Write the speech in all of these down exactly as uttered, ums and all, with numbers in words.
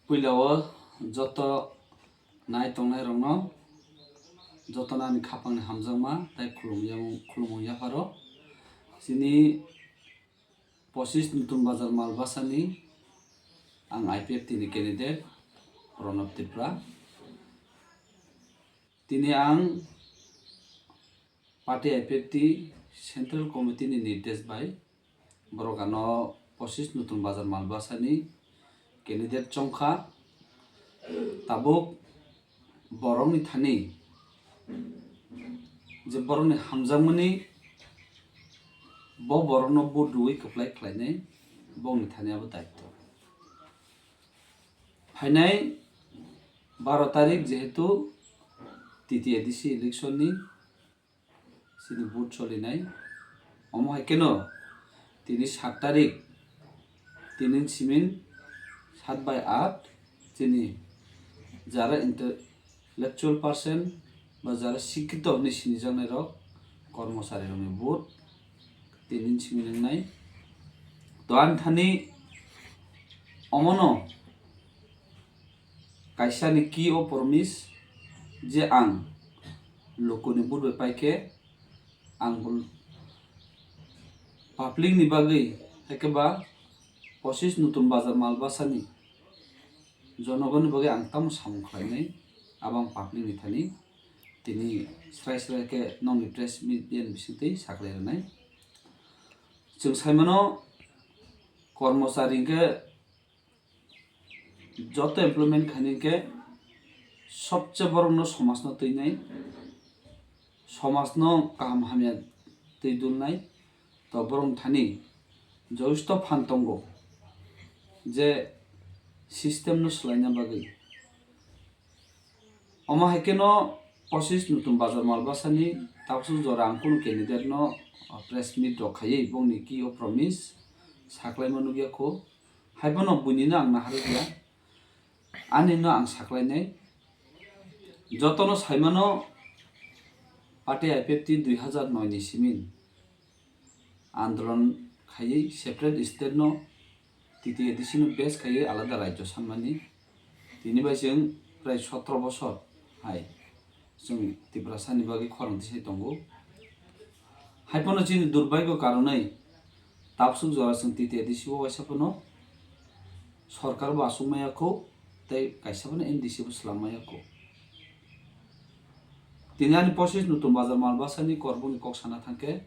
Puila o joto nai tongnai rokno joto nani khapangni hamjakma tei khulumung, khulumung yapharo. Chini pochis Nutun Bazar Malbasani ang I P F T ni candidate Pranab Tripura. Tini ang party I P F T Central Committee ni nirdesh bai borok ano pochis Nutun Bazar Malbasani candidate chongkha. Tabuk borokni thani je borokni hamjakmani bo borokno vote rwui kwplai khlainai bongni thani abo daitw. Phainai baro tarik jehetu T T A D C election ni chini vote solinai. Omo hai kheno tini sat tarik, tini simin sat bai aat chini jara intellectual person ba jara sikkito hinwi sinijaknai rok, kormochari rokni vote tini simin wngnai. To ani thani omono kaisa ni ki o promise je ang lukuni vote bai paikhe ang bul-, public ni bagwi, haikhe ba pochis Nutun Bazar Malbasani jonogoni bagwi ang tamo samung khlainai, abo ang public ni thani tini srai srai khe nokni press media ni bisingtwi saklai rwnai. Chwng saimano kormochari hinkhe joto employment khaini hinkhe sobse borokno somajno twinai, somajno kaham hamya twi dulnai, to borok thani joisto phan tongo je system no swlaina bagwi. Omo hai kheno pochis Nutun Bazar Malbasani tabuk jora ang kunu candidate no, uh, press meet rok khaiwi bongni ki o promise saklaima nukya kho. Haiphano buini no ang naharwkya, ani no ang saklainai. Jotono saimano party I P F T dui hazar noi ni simin andolon khaiwi separate state no T T A D C no base khaiwi alada rajyo sanmani. Tini bai chwng prai sotro bosor hai chwng Tiprasani bagwi khorang tisai tongo. Haiphano chini durbagyo karonwi tabsuk jora chwng T T A D C o waisa phano sorkar bo aswk maya kho tei kaisa phano M D C bo swlam maya kho. Tini ani pochis Nutun Bazar Malbasani korboni kok sana thangkhe,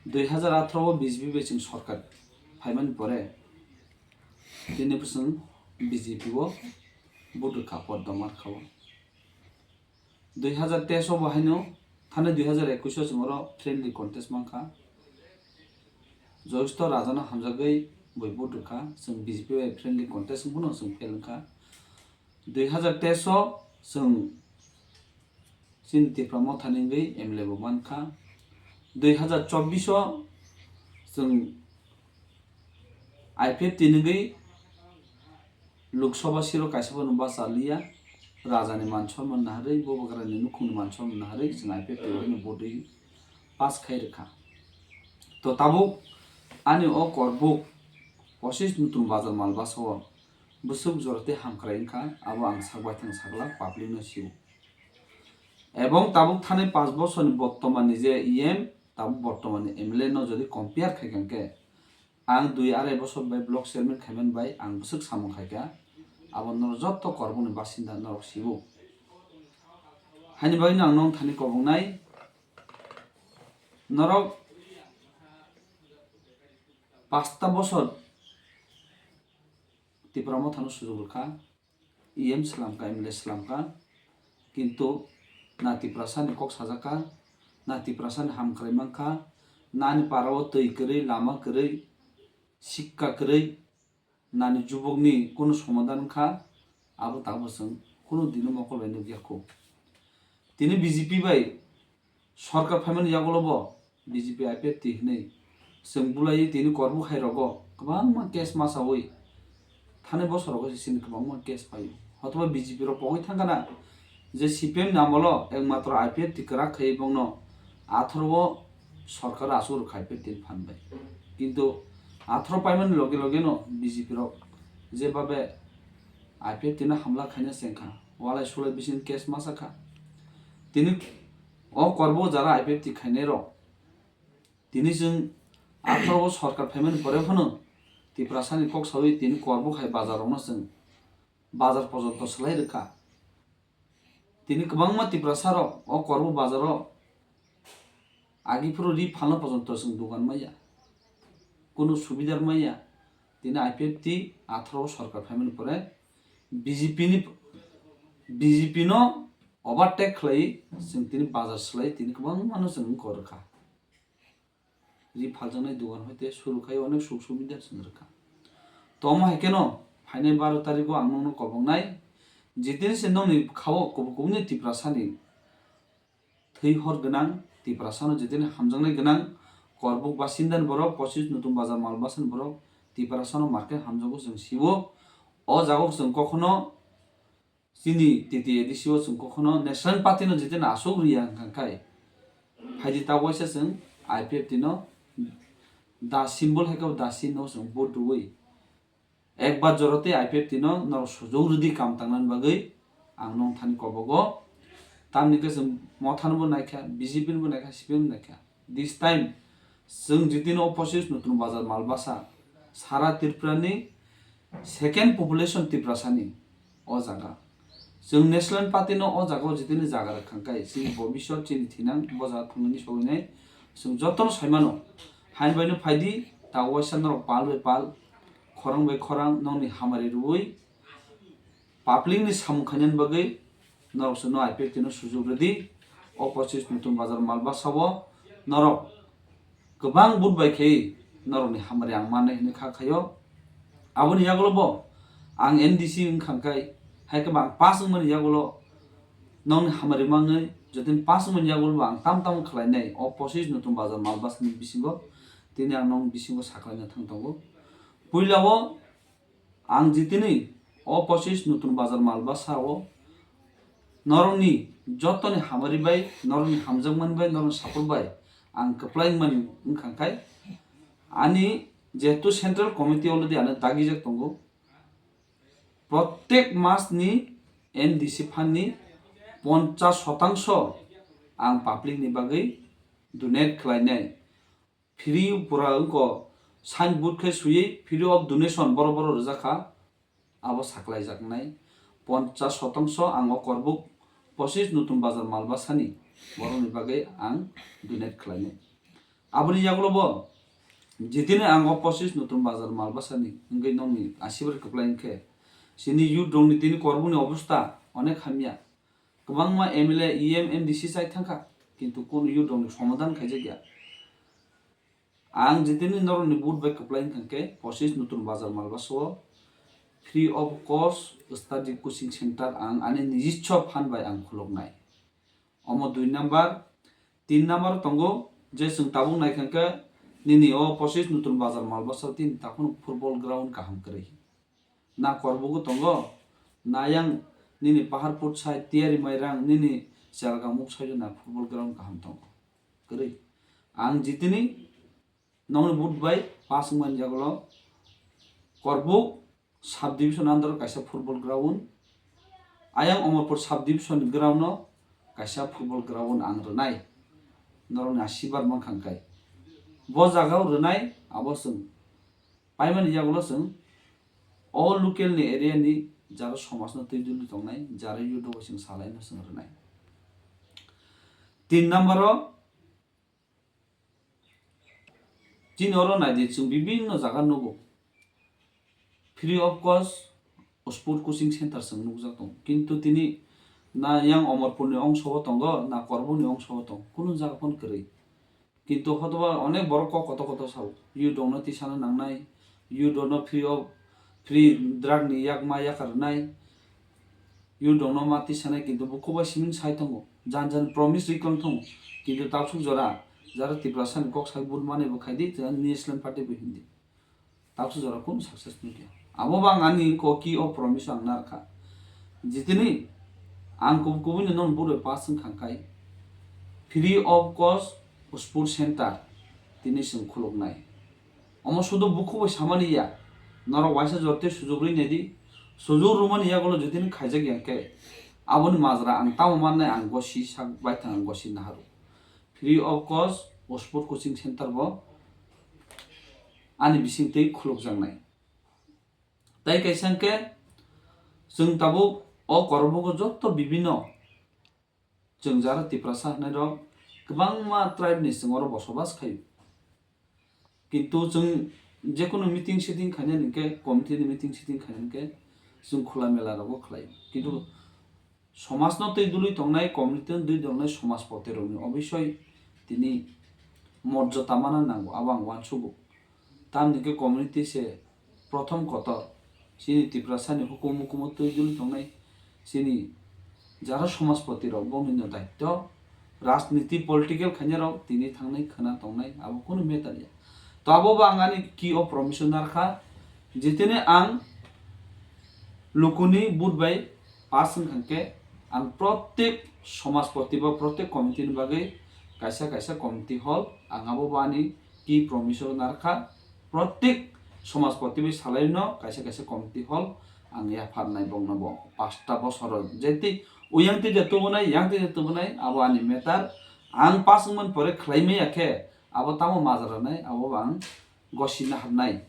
dui hazar atharo o B J P bai chwng sorkar phaimani pore tini bwswng B J P o vote rwkha, pot doma rwkha o. Dui hazar teis o bo haino thani dui hazar ekush o chwng oro friendly contest mankha. Joisto Rajano hamjagwi bui vote rwkha, chwng B J P bai friendly contest wngphano chwng fail wngkha. Dui hazar teis o chwng chini Tipra Motha ni wngwi M L A bo mankha. Dui hazar chobbish o chwng I P F T ni wngwi Lok Sabha seat o kaisa phano bacha liya, Raja ni man sonnman naharwi, Bubagra ni nukhung ni man sonnman naharwi chwng I P F T ni vote rwi pass khai rwkha. To tabuk ani o korbuk pochis Nutun Bazar Malbasa o bwswk jora tei hamkrai wngkha, abo ang sak baithang sakla, public no sio. Ebong tabuk thani panch bosorni bottomani je E M, tabuk bottomani M L A no jodi compare khai kha hwnkhe, ang dui arai bosor bai block chairman khaimani bai ang bwswk samung khaikha, abo norok jotto korbokni basinda norok sibo. Haini bagwino ang nong thani kobongnai, norok pasta bosor Tipra Mothano sujuk rwkha, E M swlamkha, M L A swlamkha, kintu na Tiprasani kok sajakha, na Tiprasani hamkrai mankha, nani parao twi kwrwi, lama kwrwi, sikka kwrwi, nani jubukni kunu somadan wngkha, abo tabukbo chwng kunu dino mokol bai nukya kho. Tini B J P bai sorkar phaimani yagulo bo B J P I P F T hinwi chwng bulaiwi tini korbuk hai rogo kwbangma case masaui thani bosor rogo se chini kwbangma case paio. Hotoba B J P rok pogwi thangkha na je C P M ni amolo ekmatro I P F T kwrak khaiwi bongno atharo o sorkar asuk rwkha I P F T ni phan bai. Kintu atharo paimani loge loge no B J P rok jebabe I P F T no hamla khaina chengkha, walai sulai bising case masa kha. Tini o korbo jara I P F T khainai rok, tini chwng atharo o sorkar phaimani pore phano Tiprasani kok sawi tini korbo khai bazar rokno chwng bazar pojonto swlai rwkha. Tini kwbangma Tiprasa rok o korbo bazar o agi phuru ri phalna pojonto chwng dogan maya, kunu subidar maya. Tini I P F T atharo o sorkar phaimani pore B J P ni, B J P no overtake khlai chwng tini bazar swlai tini kwbangma no chwng wngkha rwkha. Ri phaljaknai dogan hoite suru khai onek suk subida chwng rwkha. Tomo hai kheno phainai baro tarikgo ang nokno kobongnai, jitini se nokni khao kubui kubui ni Tiprasani thwi hor gwnang, Tiprasano jitini hamjaknai gwnang, Korbuk basindani borok, pochis Nutun Bazar Malbasani borok Tiprasano market hamjago chwng siwo. O jagao chwng kokhono chini T T A D C o chwng kokhono National Party no jitini aswk riya hwnkha khai, phaidi ta waisa chwng I P F T no da symbol hai khe da sin no chwng vote rwui ekbar jora tei I P F T no norok sujok rwdi kam tangnani bagwi ang nongthani kobogo. Tamni khe chwng mothano bo naikha, B J P no bo naikha, C P M no naikha. This time chwng jitini o pochis Nutun Bazar Malbasa sara Tripura ni second population Tiprasani o jaga. Chwng National Party no o jaga o jitini jaga rwkha khai chini bobiswt chini thinang bo jaga thangwi sogwinai chwng jotono saimano. Hain bai no phaidi ta waisa norok pal bai pal, khorang bai khorang nokni hamari rwui public ni samung khainani bagwi norok chwngno I P F T no sujok rwdi. O pochis Nutun Bazar Malbasa o norok kwbang vote bai khe norokni hamari ang mannai hinwi kha khaio. Aboni yagulo bo ang N D C wngkha khai, hai khe bo ang pass wngmani yagulo nokni hamari mangwi jotoni pass wngmani yagulo bo ang tam tam khlainai. O pochis Nutun Bazar Malbasani bisingo tini ang nokni bisingo sakhlaina thang tongo. Puila o ang jitini o pochis Nutun Bazar Malbasa o norokni jotoni hamari bai, norokni hamjakmani bai, norokni support bai ang kwplai wngmani wngkha khai ani jehetu central committee already ano dagijak tongo, protek mas ni N D C fund ni ponchas sotangso ang public ni bagwi donate khlainai. Free pura wngkha, signboard khe swiwi free of donation boro boro rwjak kha, abo saklaijaknai ponchas sotangso ang o Korbuk pochis Nutun Bazar Malbasani borokni bagwi ang donate khlainai. Aboni yagulo bo jitini ang o pochis Nutun Bazar Malbasani wngwi nokni asibar kwplai wngkhe chini youth rokni tini Korbukni obostha onek hamya. Kwbangma M L A, E M, M D C chai thangkha, kintu kunu youth rokni somadhan khaijakya. Ang jitini norokni vote bai kwplai wngkha khe pochis Nutun Bazar Malbasa o free of cost study coaching center ang ani nijichho phan bai ang khuluknai. Omo dui number. Tin number tongo je chwng tabuk naikha khe nini o pochis Nutun Bazar Malbasa o tini takhwno football ground kaham kwrwi. Na Korbugo tongo, na yang nini Paharpur side, Tiyari Mairang, nini Chelgam muk side o na football ground kaham tongo. Kwrwi. Ang jitini nokni vote bai pass wngmani yagulo Korbuk sub division under o kaisa football ground, ayang Omorpur sub division ground o kaisa football ground ang rwnai. Norokni asibar mankha kai. Bo jaga o rwnai abo chwng paimani yagulo chwng o local ni area ni jara somaj no twi duli tongnai, jara youth rok chwng salai no chwng rwnai. Tin number o chini oro naidi chwng bibinno jaga nugo. Free of cost sport coaching center chwng nukjak tongo. Kintu tini na yang Omorpur ni ongso o tongo, na Korbuk ni ongso o tongo. Kunu jaga phano kwrwi. Kintu hotoba onek borok kok kotor kotor sao. Youth rokno tisana nangnai, youth rokno free of, free drug ni yakma yakar rwnai, youth rokno ma tisanai, kintu bukhuk bai simi sai tongo, jan jan promise rwi tong tongo, kintu taksuk jora jara Tiprasa ni kok sai vote manwi bo khaidi, National Party bo hindi. Taksuk jora kunu success nukya. Abo bang ani koki o promise ang narwkha. Jitini ang kub-, kubui no non buro pass wngkha kai. Free of cost sport center tini chwng khuluknai. Omo sudu bukhuk bai samani ya. Norok waisa jora tei sujuk rwi naidi. Sujuk rwmani yagulo jotini khaijak ya khe, aboni majra ang tamo mannai, ang gosi sak baithang, ang gosi naharu. Free of cost o sport coaching center bo ani bisingtwi khulukjaknai. Tai kaisa hwnkhe, chwng tabuk o Korbogo jotto bibino chwng jara Tiprasa hwnwi rok kwbangma tribe ni chwng oro bosobas khaio. Kintu chwng jekunu meeting sitting khainani hwnkhe, committee ni meeting sitting khainani hwnkhe chwng khula mela rogo khlaio. Kintu somajno twi dului tongnai, community no dului tongnai somajpoti rokni obisoi tini morjota mana nango, abo ang uansugo. Tamni hwnkhe community se prothom kotor, chini Tiprasani hukumu hukumu twi dului tongnai, chini jara somajpoti rok bongni no daityo, rajniti political khainai rok tini thangnai khwna tongnai, abo kunu matter ya. To abo bo ang ani ki o promise narkha, jitini ang lukuni vote bai pass wngkha khe, ang protek somajpoti ba protek committee ni bagwi kaisa kaisa committee hall, ang abo bo ani ki promise narkha, protek somajpoti bai salaino kaisa kaisa committee hall ang yapharnai bongno bo pasta bosoro jeti uyang twi je tubunai, yang twi je tubunai, abo ani matter. Ang pass wngmani pore khlai maya khe abo tamo majra nai, abo bo ang gosi naharnai.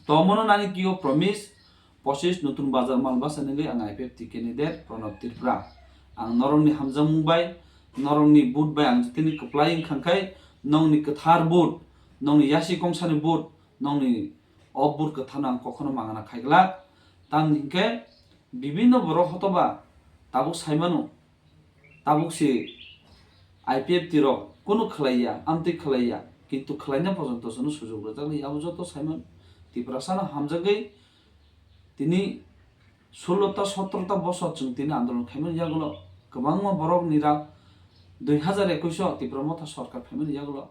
Tomono nani kio promise, posis Nutun Bazar Malbasa nigwi ang I P F T candidate Pranab Tripura. Ang norokni hamjakmung bai, norokni vote bai ang jitini kwplai wngkha khai, nongni kwthar vote, nongni yasi kongsani vote, nongni o vote kwtharno ang kokhono mangana khaiglak. Tamni hinkhe bibinno borok hotoba tabuk saimano, tabuk se I P F T rok kunu khlaiya, amtwi khlaiya, kintu khlaina porjonto chwngno sujuk rwjakli. Abo joto saimano Tiprasano hamjagwi tini sullo ta sotro ta bosor chwng tini andolon khaimani yagulo kwbangma borok ni rak dui hazar ekush o Tipra Motha sorkar phaimani yagulo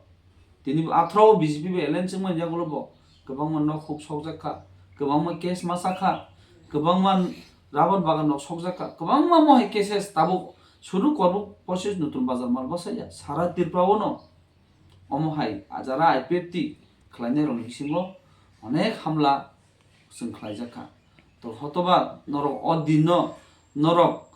tini bo athro o B J P bai alliance wngmani yagulo bo kwbangma nok huk sokjak kha, kwbangma case masa kha, kwbangma rubber bagan nok sokjak kha, kwbangma mohai cases tabuk sunu korbuk posis Nutun Bazar Malbasa ya sara Tripura o no omo hai ajara I P F T khlainai rokni bisingo onek hamla chwng khlaijak kha. To hotoba norok o dinno, norok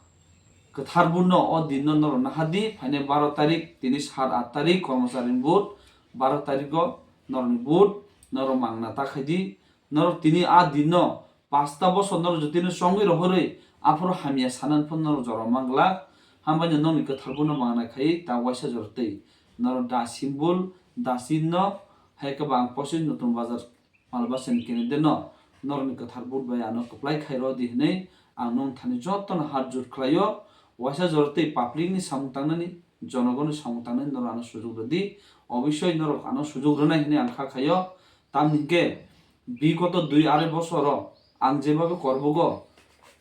kwthar vote no o dinno norok nahadi, phainai baro tarik, tini sat at tarik kormochari ni vote, baro tarik o norokni vote norok mangna ta khaidi, norok tini a dinno pasta bosor norok jotino chongwi rohorwi aphuru hamya sanani phano norok jora manglak, hambaino nokni kwthar vote no mangna khai ta waisa jora twi norok da symbol, da chinno, hai khe bo ang posis Nutun Bazar Malbasani candidate no norokni kwthar vote bai ano kwplai khai rw di hwnwi ang nong thani jotono hat jut khlaio. Waisa jora tei public ni samung tangnani, jonogoni samung tangnani norok ano sujuk rw di. Obisoi norok ano sujuk rwnai hwnwi ang kha khaio. Tamni hwnkhe bigoto dui arai bosoro ang jebabe Korbogo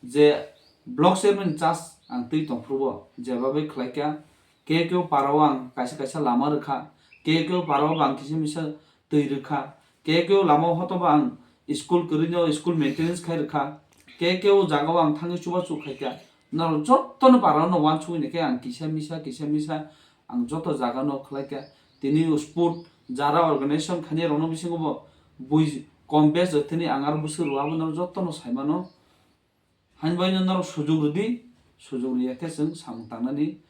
je block chairman charge ang twi tongphuru bo jebabe khlaikha. Ke keo parao ang kaisa kaisa lama rwkha, ke keo parao bo ang kisa misa twi rwkha, ke keo lama hotoba ang school kwrwino school maintenance khai rwkha, ke keo jagao ang thangwi chubachu khaikha. Norok jotono parao no uansugwi naikhe ang kisa misa, kisa misa ang joto jagano khlaikha. Tini sport jara organization khainai rokno bisingo bo bui kom bes jothini ang aro bwswk rw abo norok jotono saimano. Hainbaino norok sujuk rwdi, sujuk rwya khe chwng samung tangnani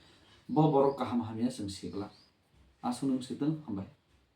bo borok kaham hamya chwng siglak. Aswk nwng swtwng, hambai.